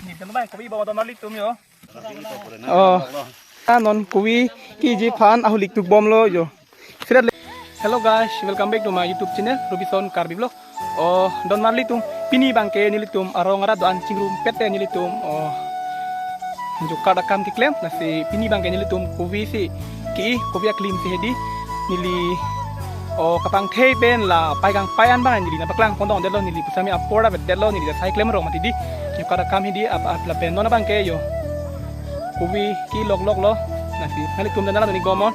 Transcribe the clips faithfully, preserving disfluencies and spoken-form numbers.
Ni kan bai kopi bom don marli tum yo. Oh. Ah, non kopi ke-iji aphan ahulik thukbomlo yo. Sira le- Hello guys, welcome back to my YouTube channel, Robinson Karbi Vlog. Oh, don marli tum, pini abangke nelitum arong arat do-an chingrumpet te nelitum. Oh, jokar akam keklem, lasi pini abangke nelitum kopi si ke-i, kopi aklim si hedi. Neli, oh, kapangthei pen la pai kangpai an abang neli nangpaklang pon tong detlo, neli pusitame apor avedetlo, neli sai klem rong mati di. Jokar akam hedi ap ap lapen non abangke yo. Kopi ke-i lokloklo. Lasi nanglitum dan nanglang nik bomnon.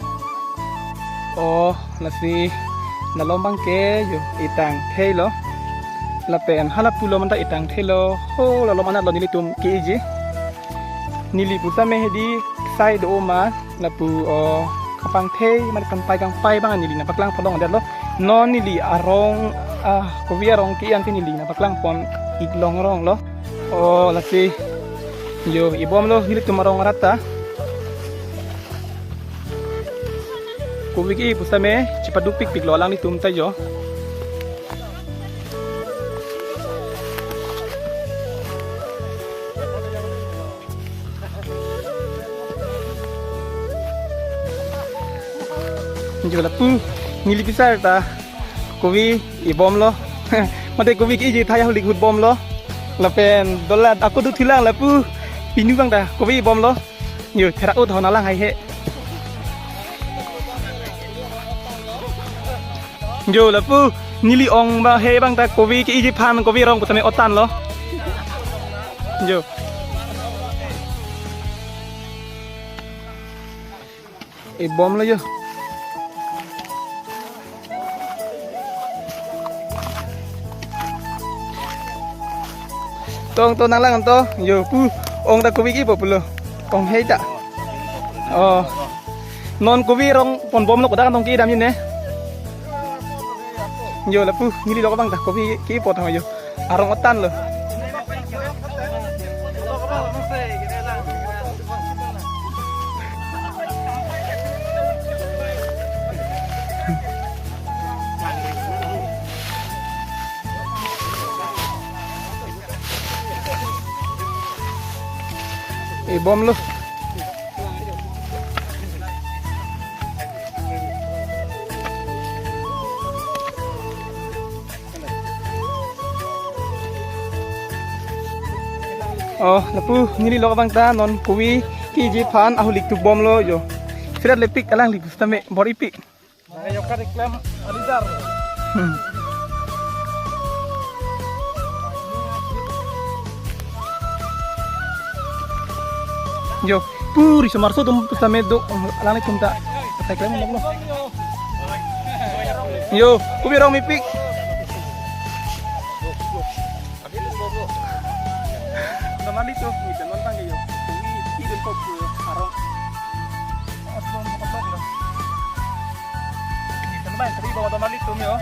Oh, lasi nalom abangke yo etang theilo. Lapen hala pulo manta etang theilo. Ho, lalom anatlo nelitum ke-iji. Neli pusitame hedi sai do ma lapu, oh, kapangthei mane kangpai kangpai abang neli nangpaklang pon tong detlo. Non neli arong, ah, kopi arong ke-i ansi neli nangpaklang pon ik longronglo. Oh, lasi. Yo, ibomlo nelitum arong arat ta. Kopi ke-i pusitame chepaduk pikpiklo alanglitum ta yo. Yo lapu, neli pisar ta kopi ibomlo. Mate kopi ke-iji athai ahulik hutbomlo. Lapen dola ako duthulang lapu, pinu abang ta kopi ibomlo. Yo, therak ut hon alang hai he. Yo, lapu, neli ong abang he abang ta kopi ke-iji aphan kopi rong pusitame otanlo. Yo. Ibomlo yo. Tong to nanglang to. Yo pu, ong ta kopi ke-ipo pulo. Ong hei ta. Oh. Non kopi rong ponbomlo, kodak tong ke-idam ne. Yo lapu, neli lok abang ta kopi ke-ipo tang yo. Arong otanlo. Ibomlo. Oh, lapu neli lok abang ta non kopi ke-iji aphan ahulik thukbomlo yo. Sira lepik alangli pusitame bor-ipik. Jokar keklem alidar. Hmm. Yo, pu riso marso atum pusitame do, alanglitum ta sai klem noklo. Yo, kopi rong mepik. Don marli tum, ni pen non tang yo. Kopi ke-i den kok yo, arong. Ni pen bai, kopi bom don marli tum yo.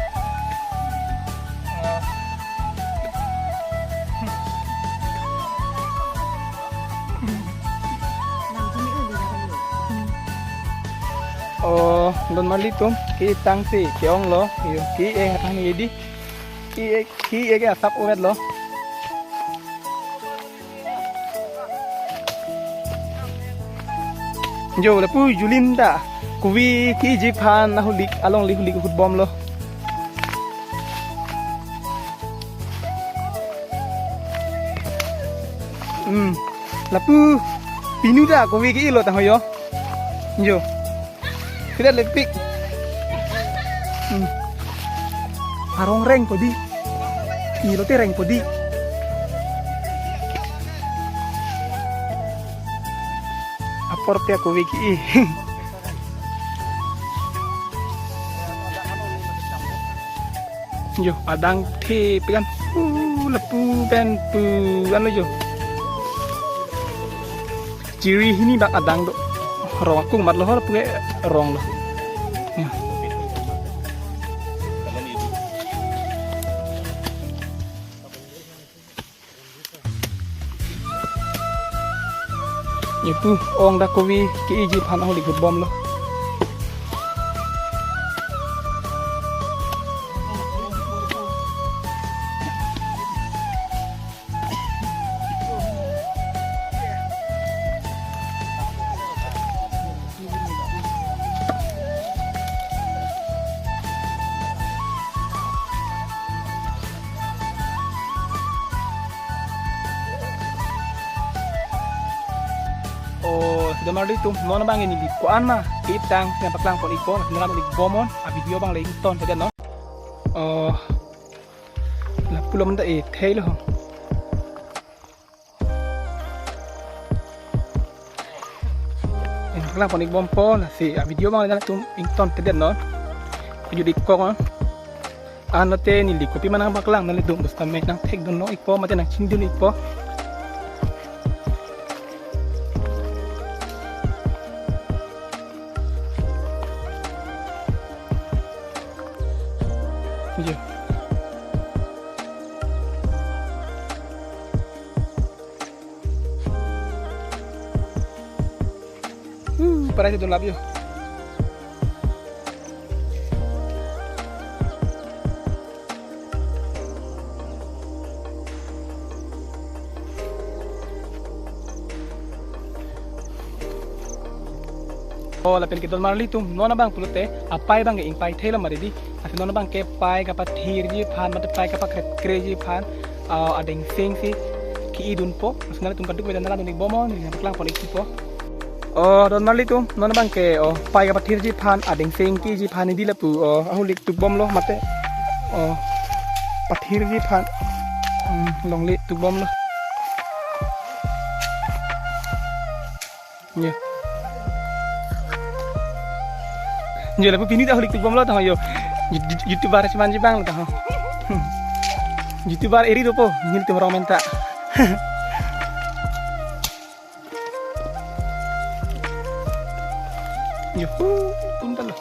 Oh, don marli tum, ke-i tangsi ke-onglo, yo, ke-i eh, hatang ni di. Ke-i, ke-i ke asap uwetlo. Jo, lapu Julin ta kopi ke-iji aphan ahulik along li hulik hutbomlo. Hmm. Lapu pinu ta kopi ke-ilo tang ho yo. Jo. Sira lepik. Hmm. Arong reng kodi. Ilo te reng kodi. Apor pia kopi ke-i. Jo, adang the pekan. Uh, lapu pen pu kan lo jo. Chiri hini bak adang do. Rong akung mat lo ho lapu ke rong lo. Ya. Lapu ong ta kopi ke-iji aphan ahulik hutbomlo. Donmarli atum, non abang neli ko-an ma ke-ip tang si nangpaklang pon ikpo, nangpaklang pon ikbomnon, a video abang le ingtonthedet non. Oh, lapu lo manda e thei lo. Nangpaklang pon ikbompo, lasi a video abang le nanglitum ingtonthedet non. Kejut ikkok non. Anlote neli kopi ma nangpaklang nanglitum pusitame nangthekdun long ikpo mate nangchingdun ikpo. Yo. Hmm, parai si dun lap yo. Oh, lapen ke donmarli atum, non abang pulote, a pai abang ke ingpai thei lo ma ready. Lasi non abang ke pai kapathirji aphan, mate pai kapakretkreji aphan, ah, adengseng si ke-idunpo. Lasi nanglitum kadokave ta nanglangdun ikbomnon, neli nangpaklang pon ikpo. Oh, donmarli atum, non abang ke, oh, pai kapathirji aphan, adengseng ke-iji aphan neli lapu, oh, ahuli tukbomlo mate, oh, pathirji aphan, hmm, longle tukbomlo. Yo. Yo, lapu pini ta ahuli tukbomlo ta ho yo. You-, you-, YouTuber si manji abang ta ho. Hmm. YouTuber eri dopo, nelitum rong menta. Yuhu, punta lo.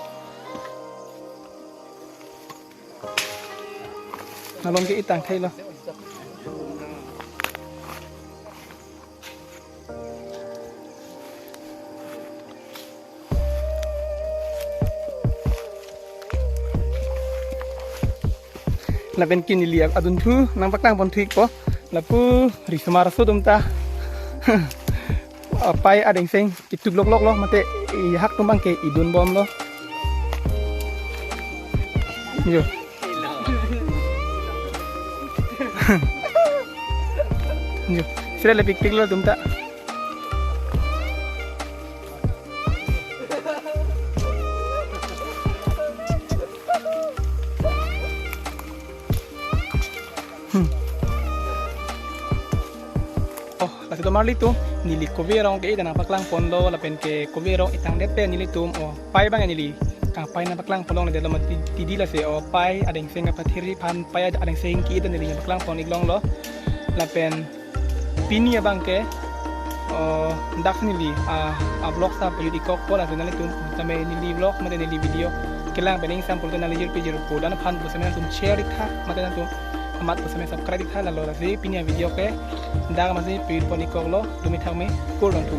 Nalong ke-ip tang thei lo. Lapen ke neli adunthu nangpaklang ponthu ikpo. Lapu risomar aso atum ta a pai adengseng ketuk loklok lo mate, i hak atum abang ke-idunbomlo. Yo. Yo. Sira le pikpik lo atum ta. Hmm. Oh, lasi donmarli atum, neli kove arong ke-ip ta nangpaklang ponlo, lapen ke kove arong ip tangdet pen nelitum, oh, pai abang neli kangpai nangpaklang ponlongledet lo mati, tidi lasi, oh, pai adengseng kapathirji aphan, pai adengseng ke-ip ta neli nangpaklang pon iklonglo. Lapen pini abang ke, oh, dak neli, ah, a vlog ta pajut ikkokpo, lasi nanglitum tame neli vlog mate neli video kelang pen ingsam pulote nangli jirpi jirpo atum aphan pusitame nangtum share iktha, mate nangtum amat pusitame subscribe iktha, lalo lasi pini a video ke dak amatsi pajut pon ikkoklo, tumi thakme, kardom thu.